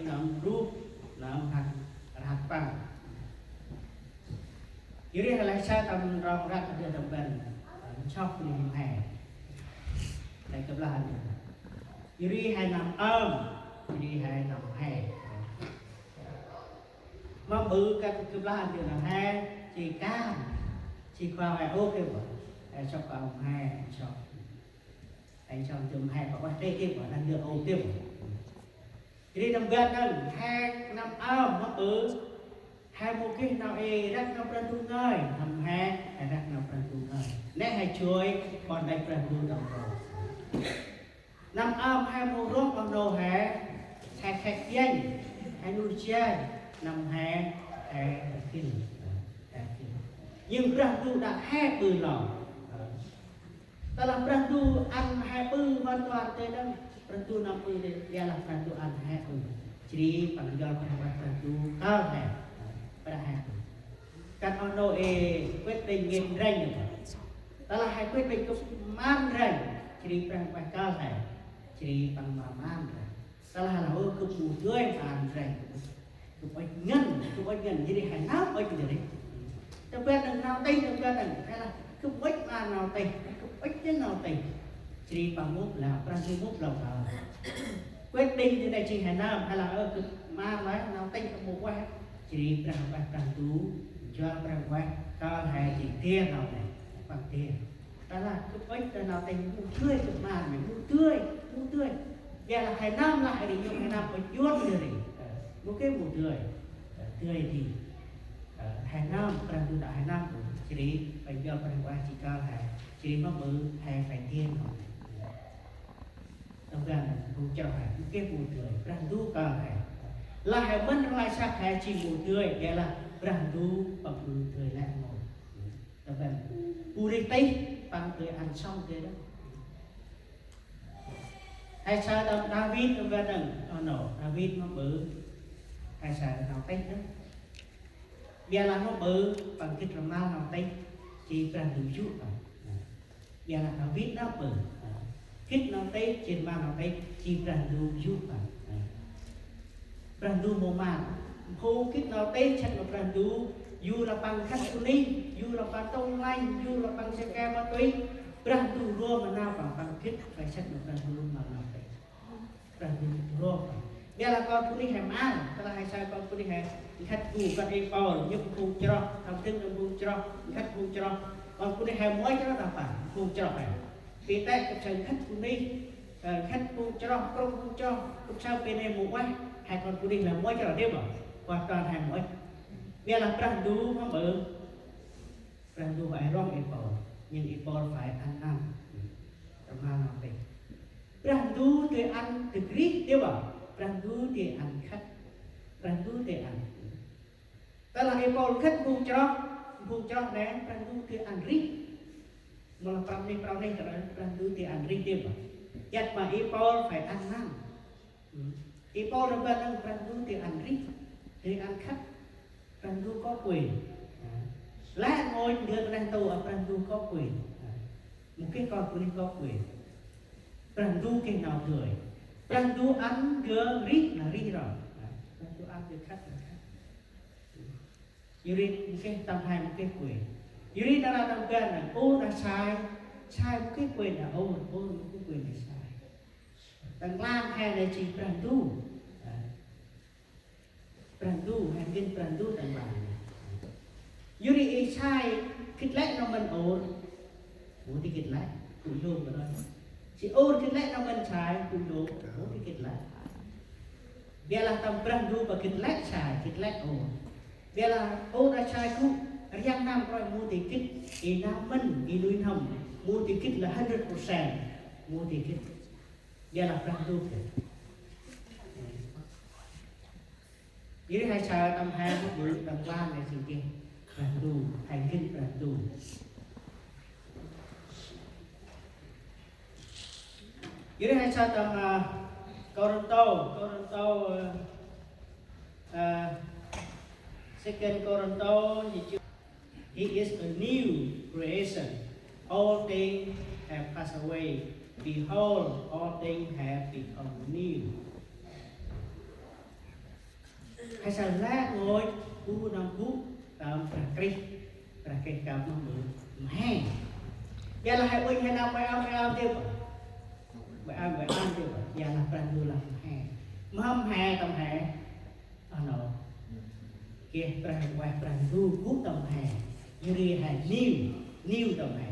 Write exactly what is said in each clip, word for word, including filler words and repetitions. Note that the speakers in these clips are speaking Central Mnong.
Nơm rup, nơm rhăk, rhăk păng. Yor ri he lah saơ tâm rŏng rhăk, tâm ban, nsok ni mhe. He kơp lah ăn. Yor ri he nơm ơm, yor ri he nơm he. Mâm ƀư kơp, kơp lah ăn nơm he, jêh kan, jêh khua he ôp kơp, he nsok ơm he, nsok. He nsok dŭm he, ƀă ueh tê kơp, nơm dŭm ôp kơp. Yor ri tâm ban nơm, he nơm ơm mâm ƀư, he mâu geh nau ê răk nau Brah Ndu ngơi, nơm he, he răk nau Brah Ndu ngơi. Nê he joi, ƀon đăch Brah Ndu tâm rŏng. Nơm ơm he mâu rŏng oh nô he, he khek janh, he nuih janh, nơm he, he gĭt, he gĭt. Nhưng Brah Ndu đă he ƀư lor. Tơlah Brah Ndu ăn he ƀư hoàn toàn tê đŏng, Brah Ndu nơm ƀư đê, ƀiălah Brah Ndu ăn he ƀư. Jêh ri păng njuăl Brah Ndu, Brah Ndu kơl he, Brah he ƀư. Kơt oh nô ê quyết định ngên ranh. Tơlah he quyết định gâp mân ranh, jêh ri Brah Ndu kơl he, jêh ri păng mân ranh. Tơlah lah ôh gâp mâu dơi mân ranh, gâp ŭch ngăn, gâp ŭch ngăn, jêh ri he nơm ŭch ngăn ri. Tâm ban nơm nau tih, tâm ban nơm, he lah gâp ŭch mân nau tih, gâp ŭch ngăn nau tih. Jêh ri păng mŭp lah, Brah Ndu mŭp lah kơl. Quyết định jêh nê jêng he nơm, he lah ơ gâp mân lah nau tih gâp mâu ueh. Jêh ri Brah Ndu, Brah Ndu, njuăl Brah Ndu kơl he jêh ri dơi nau tih, păng dơi. Tơlah gâp ŭch nau tih mâu dơi, gâp mân mâu dơi, mâu dơi. Ƀiălah he nơm lah ri, he nơm ŭch yuăn ri. Ơ, mâu geh mâu dơi. Ơ, dơi di. Ơ, he nơm, Brah Ndu đă he nơm, jêh ri păng njuăl Brah Ndu jêh kơl he, jêh ri mâm ƀư he phải dơi nơm. Tâm ban nơm phung chroh he, mâu geh mâu dơi, Brah Ndu kơl he. Lah he mân rlai săk he jêng mâu dơi, ƀiălah Brah Ndu păng ƀư dơi lĕ mâu. Tâm ban bu rêh tih, păng dơi ăn sŏng dơi đŏng. He saơ tâm Đavid tâm ban nơm, oh nô, Đavid mâm ƀư, he saơ nau tih đŏng. Ƀiălah mâm ƀư, păng gĭt rmal nau tih, jêh Brah Ndu yô̆ păng. Ƀiălah Đavid nơm ƀư, gĭt nau tih, jêh rmal nau tih, jêh Brah Ndu yô̆ păng. Brah Ndu mâu mân. Phung gĭt nau tih săk ma Brah Ndu, yu lah păng khât bunuyh, yu lah păng tông lanh, yu lah păng say ke ma túy. Brah Ndu rom ma nau păng, păng gĭt, phải săk ma Brah Ndu ma nau tih. Brah Ndu rom păng. Ƀiălah kon bunuyh he mân, tơlah he saơ kon bunuyh he, khât bu, kon Y-Pôl, nhŭp phung chroh, tâm dâng đŏng phung chroh, khât phung chroh, kon bunuyh he mâu chroh đah păng, phung chroh he. Pi tê gâp saơ khât bunuyh, ơ, khât phung chroh, krŭng phung chroh, gâp saơ pi nê mâu ueh, he kon bunuyh lah mâu chroh dê bơ, hoàn toàn he mâu ueh. Ƀiălah Brah Ndu mâm ƀư, Brah Ndu phải rŏng Y-Pôl, nhưng Y-Pôl phải ăn năn. Rmal nau tih. Brah Ndu dơi ăn dâk rêh dê bơ, Brah Ndu dơi ăn khât, Brah Ndu dơi ăn. Tơlah Y-Pôl khât phung chroh, phung chroh nê, Brah Ndu dơi ăn rêh. Mâu lah prăm nê, prăm nê, Brah Ndu dơi ăn rêh dê bơ. Jêh ma Y-Pôl phải ăn năn. Hmm. Y-Pôl tâm ban nơm Brah Ndu dơi ăn rêh, dơi ăn khât, Brah Ndu có quyền. Lĕ ngôi ndơ ta neh ntu, Brah Ndu có quyền. Mâu geh kon bunuyh có quyền. Brah Ndu geh nau dơi. Brah Ndu ăn ndơ rêh lah rêh ro. Brah Ndu ăn ndơ khât lah khât. Yor ri mâu geh tâm he mâu geh quyền. Yor ri nar aơ tâm ban nơm, ôr đah sai, sai mâu geh quyền đah ôr, ôr mâu geh quyền đah sai. Tâm ban he nê jêng Brah Ndu. Brah Ndu, he gĭt Brah Ndu tâm ban. Yor ri ê sai gĭt lĕ nau mân ôr, mâu dơi gĭt lĕ, gŭ lông ro. Jêh ôr gĭt lĕ nau mân sai, gŭ lông, mâu dơi gĭt lĕ. Ƀiălah tâm Brah Ndu păng gĭt lĕ sai, gĭt lĕ ôr. Ƀiălah ôr đah sai gŭ, riăng năm roi mâu dơi gĭt, ê nau mân, ê nuih n'hâm, mâu dơi gĭt lah hundred percent, mâu dơi gĭt. Ƀiălah Brah Ndu gĭt. Yor ri he saơ tâm he mâm ƀư tâm ban nê jêng geh Brah Ndu, he gĭt Brah Ndu. Yor ri he saơ tâm, ơ, Kôrintô, Kôrintô, ơ, ơ, Second Kôrintô, He is a new creation. All things have passed away. Behold, all things have become new. He saơ lĕ rngôch bu nơm gŭ tâm Brah Krist, Brah Krist kơp ma ƀư mhe. Ƀiălah he uănh he nơm ƀai ăn, ƀai ăn dih bă. Ƀai ăn, ƀai ăn dih bă. Ƀiălah Brah Ndu lah mhe. Mhâm he tâm he. Ơ nô. Geh Brah Ndu, Brah Ndu gŭ tâm he. Yor ri he niu, niu tâm he.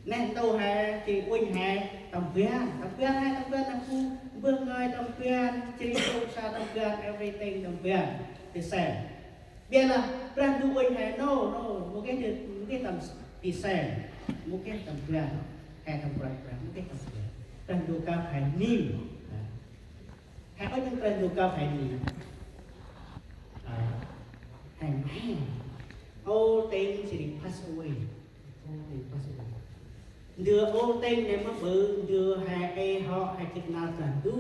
Neh ntu he, jêh ri uănh he tâm ban. Tâm ban he, tâm ban nơh bu, mbơh ngơi tâm ban, jêh ri sông sa tâm ban, everything tâm ban. Tê sen. Ƀiălah Brah Ndu uănh he, nô, nô, mâu geh dơi, mâu geh tâm tê sen. Mâu geh tâm ban. He tâm Brah, Brah, mâu geh tâm ban. Brah Ndu kơp he niu. He uănh Brah Ndu kơp he niu. Ơ, he mhe. All things shall pass away. All things pass away. Ndơ all things nây mă ƀư, ndơ he ê hŏ, he gĭt năl Brah Ndu,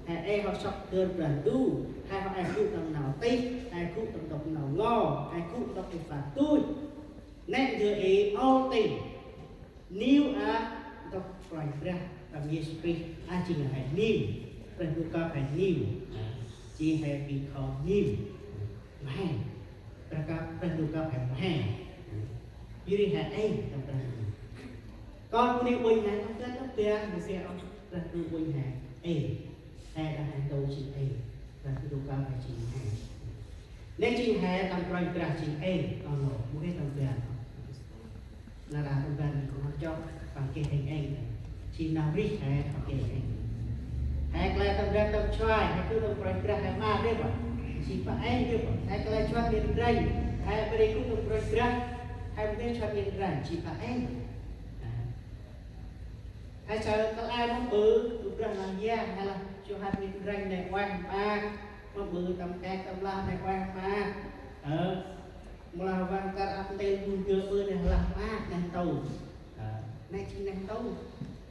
he ê hŏ sŏk dơr Brah Ndu, he hŏ ê gŭ tâm nau tih, he gŭ tâm ntŭk nau ngo, he gŭ tâm ntŭk ê phat tuch. Nĕ ndơ ê all things. Niu a ntŭk Kôranh Brah tâm Yêsu Krist, a jêng he niu, Brah Ndu kơp he niu, jêh he become niu. Mhe. Brah kơp, Brah Ndu kơp he mhe. Yor ri he ê tâm Brah Ndu. Kon bunuyh uănh he tâm ban, tâm ban, mâu geh ôh, Brah Ndu uănh he ê. He đah he ntu jêng ê. Brah Ndu kơp he jêng mhe. Nĕ jêng he tâm Kôranh Brah jêng ê, kon nô, mâu geh tâm ban. Nar aơ tâm ban kônh hŏ chroh, păng geh hêng êng. Jêng nau rêh he, păng geh hêng êng. He klê tâm ban tâm chuai, he gŭ tâm Kôranh Brah, he mât dê bă. Jêng pă êng dê bă. He klê chuat miên ranh, he brei gŭ tâm Kôranh Brah, he mâu geh chuat miên ranh, jêng pă êng. He saơ kăl e mă ƀư, gŭ Brah lah yơh, he lah chuat miên ranh nê ueh maak, mă ƀư tâm kek tâm lah nê ueh maak. Ơ. Mâu lah văng kar ăp ntil bu ndơ ƀư neh lah maak neh ntu. Ơ, nĕ jêng neh ntu.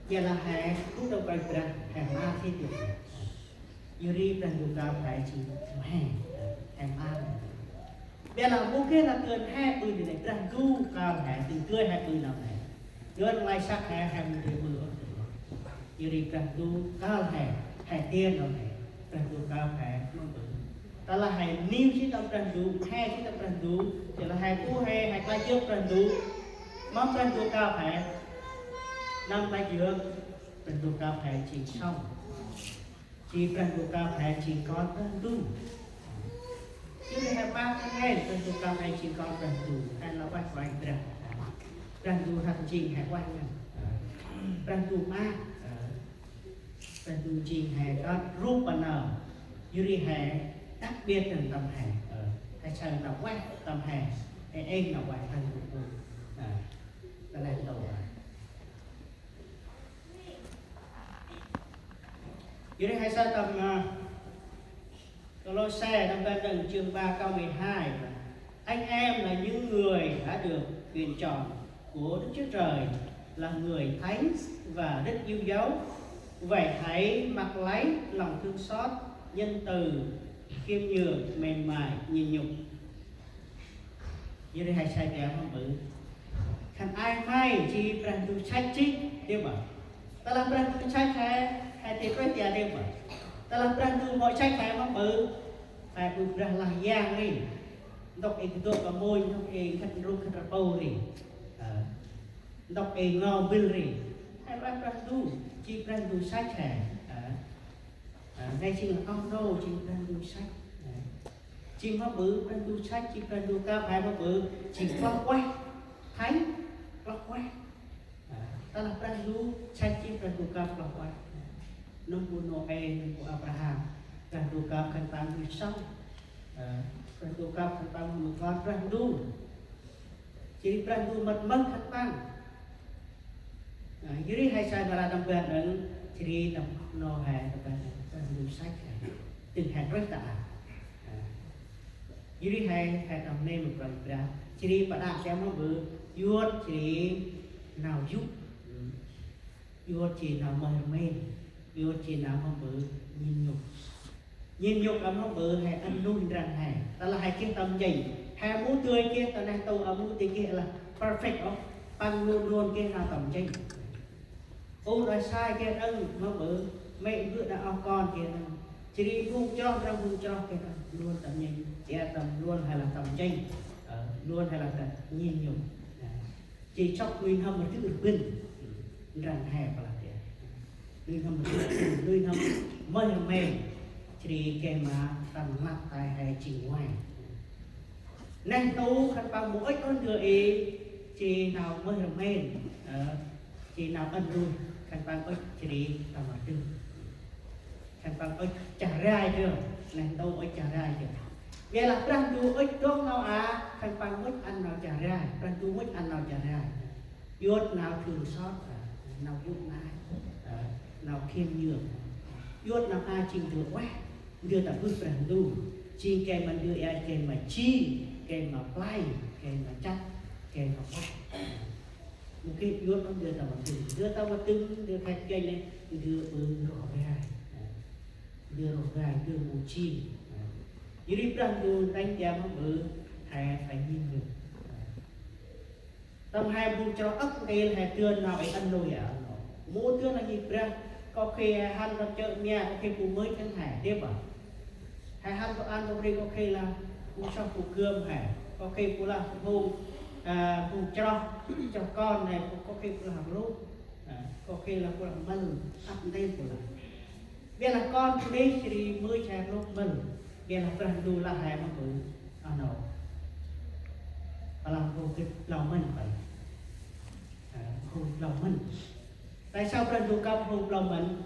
Ƀiălah he gŭ tâm Kôranh Brah, he mât sĭt. Yor ri Brah Ndu kơp he jêng mhe, he mât. Ƀiălah mâu geh lah dơn he ƀư nê, Brah Ndu kơp he, dơn he ƀư nau he. Dơn lai săk he, he mâu geh ƀư ôh. Yor ri Brah Ndu kơp he, he dơn nau he. Brah Ndu kơp he mă ƀư. Tơlah he niu jêh tâm Brah Ndu, he jêh tâm Brah Ndu, jêh lah he bu he, he klach yơk Brah Ndu. Mâm Brah Ndu kơp he, năm klach yơk, Brah Ndu kơp he jêng sŏng. Jêh Brah Ndu kơp he jêng kon Brah Ndu. Jêh ri he mât he, Brah Ndu kơp he jêng kon Brah Ndu, he lah ueh Kôranh Brah. Brah Ndu hăt jêng he ueh ngăn. Brah Ndu mât. Brah Ndu jêng he kơt rup ma nơm, yor ri he đặc biệt nơm tâm he. Ơ, he saơ nau ueh tâm he, he êng nau ueh Brah Ndu ƀư. Ơ, ta neh ntu. Yor ri he saơ tâm, ơ, Kôlôse, năm ban đŏng, chương ba câu mười hai. Anh em là những người đã được tuyển chọn của Đức Chúa Trời, là người thánh và rất yêu dấu. Vậy hãy mặc lấy lòng thương xót, nhân từ, khiêm nhường, mềm mại, nhịn nhục. Yor ri he saơ tian mâm ƀư. Khân ay may jêh Brah Ndu săch jêh, dê bă. Tơlah Brah Ndu săch he, he dê kơt tian dê bă. Tơlah Brah Ndu mâu săch he mâm ƀư. He ƀư Brah lah yang ri. Ntŭk ê kdŭk kamunh, ntŭk ê khât rŭk khât rpu ri. Ơ. Ntŭk ê ngo bil ri. He Brah, Brah Ndu, jêh Brah Ndu săch he. Ơ. Ơ, nê jêng oh nô, jêng Brah Ndu săch. Ơ. Jêng mâm ƀư Brah Ndu săch, jêng Brah Ndu kơp he mâm ƀư, jêng kloh ueh. Thánh, kloh ueh. Ơ, tơlah Brah Ndu săch jêh Brah Ndu kơp kloh ueh. Nâm bu Nôê, nâm bu Abraham. Brah Ndu kơp khân păng mâu sŏng. Ơ, Brah Ndu kơp khân păng mâu kon Brah Ndu. Jêh ri Brah Ndu mât mơh khân păng. Ơ, yor ri he saơ nar aơ tâm ban đŏng, jêh ri tâm Nôê tâm ban đŏng, Brah Ndu săch he. Tĭng he trôh ta aơ. Ơ. Yor ri he, he tâm nêm ma Kôranh Brah. Jêh ri pă đă tian mâm ƀư, yuôt jêh ri nau yô̆. Yuôt jêh nau mơh rmên. Yuôt jêh nau mâm ƀư, nhịn nhục. Nhịn nhục a mâm ƀư, he ăn nuih ndrăng he. Tơlah he geh tâm jêng. He mâu dơi geh, ta neh ntu a mâu dơi geh lah perfect ôh. Păng luôn luôn geh nau tâm jêng. Ur a sai geh đŏng mâm ƀư, mê̆ gơ̆ đă oh kon geh đŏng. Jêh ri phung chroh, ndrăng phung chroh geh tâm luôn tâm nhênh, tia tâm luôn hay là tâm chêng, ơ, luôn hay là tâm nhênh nhung. Ơ, jêh sŏk nuih n'hâm ma dŭt rbăn. Ndrăng he pă lah tia. Nuih n'hâm ma dŭt rbăn, nuih n'hâm mơh rmên. Jêh ri geh ma tâm lăp tay he jêng nguai. Neh ntu khân păng mâu ŭch ôh ndơ i, jêh nau mơh rmên, ơ, jêh nau ăn nuih, khân păng ŭch jêh ri tâm rdâng. Khân păng ŭch chah rai dơm, neh ntu ŭch chah rai dơm. Ƀiălah Brah Ndu ŭch dŏng nau a, khân păng mŭt ăn nau chah rai, Brah Ndu mŭt ăn nau chah rai. Iăt nau thương xót, ơ, nau dŭt nai, ơ, nau khiêm nhường. Iăt nau a jêng ndơ ueh, ndơ ta bơh Brah Ndu. Jêng geh ma ndơ a, geh ma ji, geh ma play, geh ma chăt, geh ma ueh. Mâu geh iăt ôh ndơ ta ma dâng, ndơ ta ma dâng, ndơ khay kênh lĕ, ndơ ƀư roh rai. Ndơ roh rai, ndơ mâu ji. Jêh ri Brah Ndu ntrŭnh tia ma ƀư, he phải nhênh nhung. Tâm he bu chroh âk ntil he dơn nau i ăn nuih a nô. Mâu dơn nau nhih brah, có khi he hăn tâm chơ̆ mia, có khi bu mưch ăn he, dê bah. He hăn tâm ăn tâm ri, có khi lah bu soh bu gơm he, có khi bu lah bu, à, bu chroh, chroh kon he, có khi bu lah rŭ, à, có khi lah bu lah mĭn, âk ntil bu lah. Ƀiălah kon bunuyh jêh ri mưch he rŭ mĭn. Ƀiălah Brah Ndu lah he mâu ƀư, a nô. Pă lah mâu gĭt blau mĭn pă lah. Ơ, mâu gĭt blau mĭn. Tại sao Brah Ndu kơp mâu gĭt blau mĭn?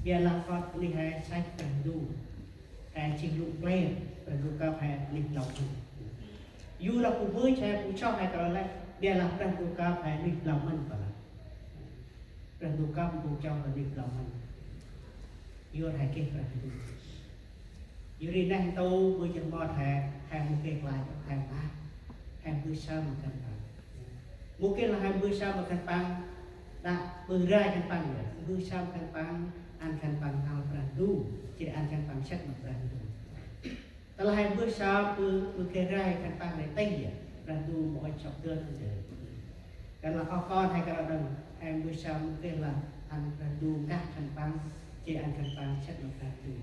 Ƀiălah kon bunuyh he săch Brah Ndu. He jêng lŭ pler, Brah Ndu kơp he bunuyh blau mĭn. Yu lah bu mưch he, bu soh he kơl lĕ, ƀiălah Brah Ndu kơp he bunuyh blau mĭn pă lah. Brah Ndu kơp bu chroh bunuyh blau mĭn. Yor he geh Brah Ndu. Yor ri neh ntu bu jêh mot he, he mâu geh klach, he mah. He mbơh sơm ma khân păng. Mâu geh lah he mbơh sơm ma khân păng, đă ƀư rai khân păng yơh. Mbơh sơm ma khân păng, ăn khân păng nau Brah Ndu, jêh ri ăn khân păng sĭt ma Brah Ndu. Tơlah he mbơh sơm ƀư, ƀư geh rai khân păng ri tih yơh, Brah Ndu mâu ŭch sŏk dơn ndơ. Kăn lah oh kon he kơl đŏng, he mbơh sơm mâu geh lah ăn Brah Ndu nkah khân păng, jêh ăn khân păng sĭt ma Brah Ndu.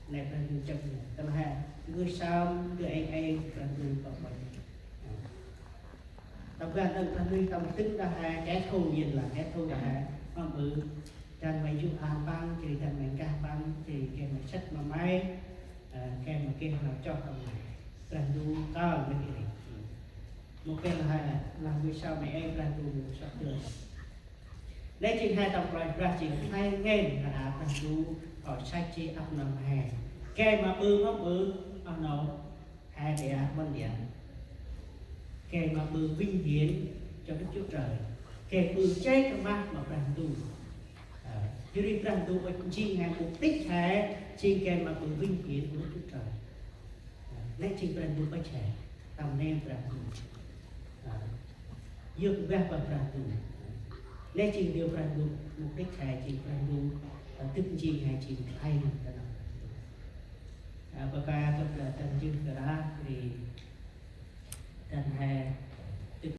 Nê Brah Ndu chăp yơh. Tơlah he mbơh sơm ndơ êng êng, Brah Ndu kơp ƀơ̆. Tâm ban đăng tâm nuih tâm dâng đah he, kẻ thù yên là kẻ thù đah he, mâu ƀư, dăn may yô̆ an păng, jêh ri dăn may nkah păng, jêh ri geh may sĭt ma may, ơ, geh ma geh nau chroh tâm may. Brah Ndu kơl may ri. Mâu geh lah he, lah mbơh sơm may êng Brah Ndu mâu sŏk dơn. Nê jêng he tâm kloi Brah jêng khlay ngăn, lah a Brah Ndu, kơl săch jêh ăp nơm he. Geh ma ƀư mâu ƀư, oh nô. He ƀiă, ƀon ƀiă. Geh ma ƀư vinh hiển cho Đức Chúa Trời. Geh ƀư jêh rmah ma Brah Ndu. Ơ, yor ri Brah Ndu ŭch jêng he, mục đích he jêng geh ma ƀư vinh hiển của Đức Chúa Trời. Ơ, nê jêng Brah Ndu ŭch he, tâm nêm Brah Ndu. Ơ, yơk mbah ma Brah Ndu. Nê jêng ndơ Brah Ndu, mục đích he jêng Brah Ndu, ơ, dâk njêng he jêng khlay ngăn ta nơm. Ơ, bơh kơi gâp lah dăn jêh kơ ri, dăn he,